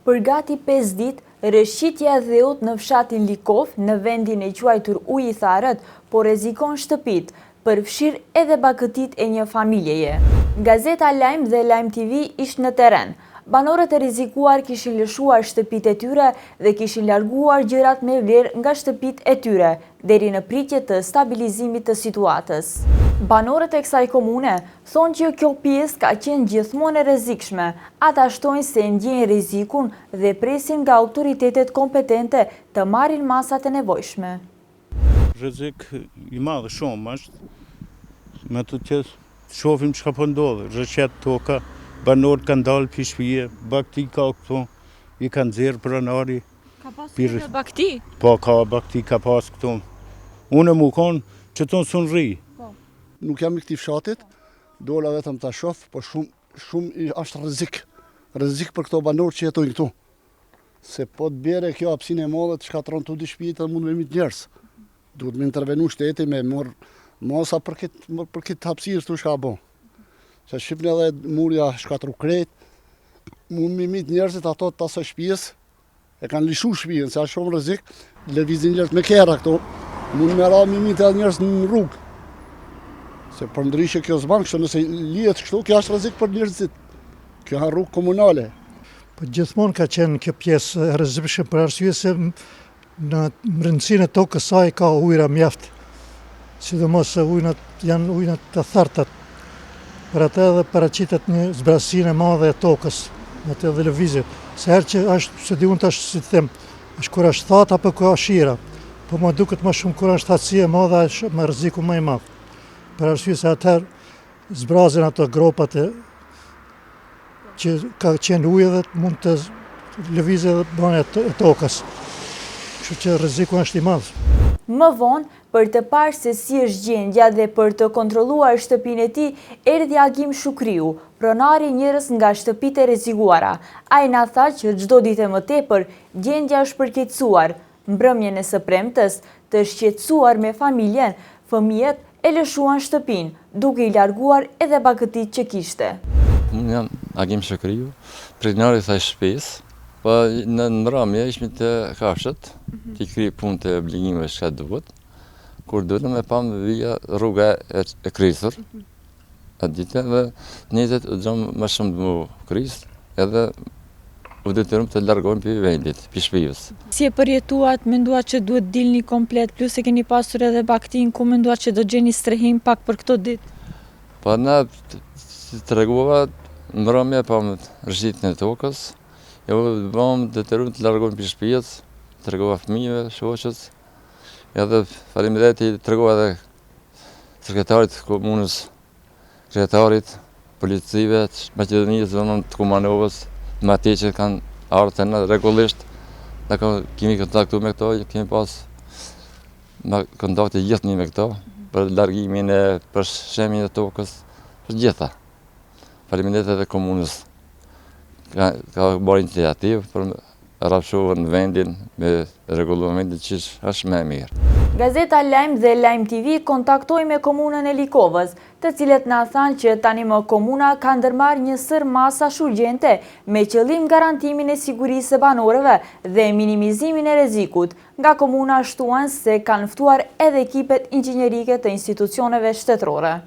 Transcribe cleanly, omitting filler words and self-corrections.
Për gati 5 ditë, rrëshqitja e dheut në fshatin Likovë, në vendin e quajtur Uji i Tharët, po rrezikon shtëpitë, përfshirë edhe bagëtitë e një familjeje. Gazeta Lajm dhe Lajm TV ishte në terren. Banorët e rrezikuar kishin lëshuar shtëpitë e tyre dhe kishin larguar gjërat me vlerë nga shtëpitë e tyre, deri në pritje të stabilizimit të situatës. Banorët e kësaj komune thonë që kjo pjesë ka qenë gjithmonë e rrezikshme. Ata shtojnë se ndjejnë rrezikun dhe presin nga autoritetet kompetente të marrin masat e nevojshme. Rrezik i madh shumë është, me të që shofim çka po ndodh, rrëshqet toka, banorët kanë dalë pi shpije, bagëti ka këtu, i kanë nxjerrë pronari, Ka pas edhe bagëti? Po, ka bagëti, ka pas këtu. Unë mu konë, që tonë s'un rri. Po. Nuk jam i këtij fshatit, dola vetëm ta shof, po shumë, shumë është rrezik. Rrezik për këto banorë që jetojnë këtu. Se po të bjere kjo hapësinë e madhe të shkatërron të dy shtëpitë dhe mund me mytë njerëz. Duhet me intervenu shteti me marr masa për këtë për këtë hapësirë këtu çka bo. Se shifni edhe muri a shkatru krejt, mund me mytë njerëzit ato të asaj shpijës, E kanë lishu shpijën, se është shumë rrezik, lëvizin njerëz me kerra këtu, mund me ra me mytë edhe njerëz në rrugë. Se përndryshe kjo s'ban kështu, nëse lihet kështu, kjo është rrezik për njerëzit. Kjo është rrugë komunale. Po gjithmonë ka qenë kjo pjesë e rrezikshme për arsye se Në brendësinë e tokës saj ka ujëra mjaft, sidomos se ujërat janë ujëra të tharta. Për atë edhe paraqitet një zbrazësinë e madhe e tokës, në atë edhe lëvizjet. Se herë që është, s'e di unë tash si të them, është kur është thatë apo ka shira, po më duket më shumë kur është thatësi e madhe, është më rreziku më i madh. Për arsye se atëherë zbrazin ato gropat e që ka qenë ujë dhe mund të lëvizë edhe bëne e tokës. Kështu që rreziku është i madh. Më vonë, për të parë se si është gjendja dhe për të kontrolluar shtëpinë e tij, erdhi Agim Shukriu, pronari i njërës nga shtëpitë e rrezikuara. Ai na tha që çdo ditë e më tepër, gjendja është përkeqësuar, Mbrëmjen e së premtes, të shqetësuar me familjen, fëmijët e lëshuan shtëpinë, duke i larguar edhe bagëtitë që kishte. Unë jam Agim Shukriu, pronar i kësaj shtëpisë. Po në mbrëmje ishim te kafshët, t'i kry punët e obligimeve çka duhet. Kur dolëm e pamë vija rruga e krisur. Atë ditë dhe njëjtë u gjomë më shumë të mu kris, edhe u detyrum të largohem prej vendit, prej shpijës. Si e përjetuat, menduat që duhet dilni komplet, plus e keni pasur edhe bagëtinë, ku menduat që do gjeni strehim pak për këto ditë? Po na, si tregova, mbrëmje pamë rrëshqitjen e tokës, e u bëmë detyrum të largohem prej shpijës, tregova fëmijëve, shoqës, edhe faleminderit i tregova edhe sekretarit të komunës, kryetarit, policive të Maqedonisë, domethënë të Kumanovës, të Mateqit kanë ardhë te na rregullisht, ne kemi kontaktu me këto, kemi pas me kontakte gjithnjë me këto, për largimin e, për shembjen e tokës, për gjitha. Faleminderit edhe komunës, ka, ka bërë iniciativë për rrafshu vendin, me rregullu vendin që është më mirë. Gazeta Lajm dhe Lajm TV kontaktoi me komunën e Likovës, të cilët na thanë që tani më komuna ka ndërmarrë një sërë masash urgjente me qëllim garantimin e sigurisë së banorëve dhe minimizimin e rrezikut. Nga komuna shtuan se kanë ftuar edhe ekipet inxhinierike të institucioneve shtetërore.